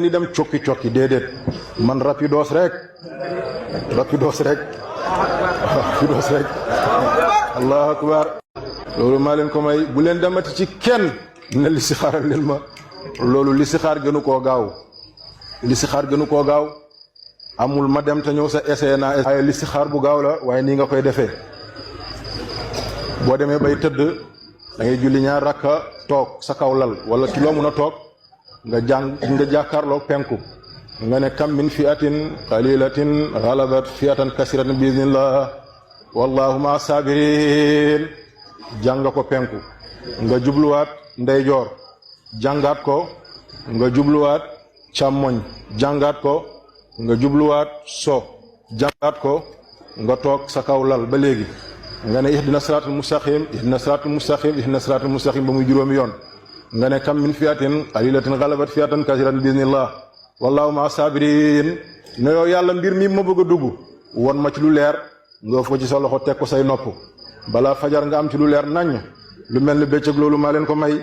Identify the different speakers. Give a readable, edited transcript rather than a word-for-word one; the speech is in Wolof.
Speaker 1: ni dem cokki déedéet man rapidos rek allahu akbar loolu maa leen ko may bu leen demati ci kenn ne listixaaral leen ma loolu listixaar gënu koo gaaw amul ma dem te ñëw sa essayé naa ay listixaar bu gaaw la waaye nii nga koy defee boo demee bay tëdd da ngay julli ñaar rakka toog sa kaw lal wala ci loo mun a toog nga jàkkaarloo penku nga ne kam min fiatin qalilatin ghalabat fiatan kasiratan bi idnillah wallahu ma sabirin jàng ko penku nga jubluwaat ndeyjoor jàngaat ko nga jubluwaat càmmoñ jàngaat ko nga jubluwaat so jàngaat ko nga toog sa kaw lal ba léegi nga ne ihdina siratal mustaqim ba muy juróomi yoon nga ne kam min fiatin qalilatin ghalabat fiatan kasiratan bi idnillah wallahu ma sabirin ne yow yàlla mbir mi ma bëgg a dugg won ma ci lu leer nga ko ci sa loxo teg ko say nopp balaa fajar nga am ci lu leer naññ lu mel ni bëccëg loolu maa leen ko may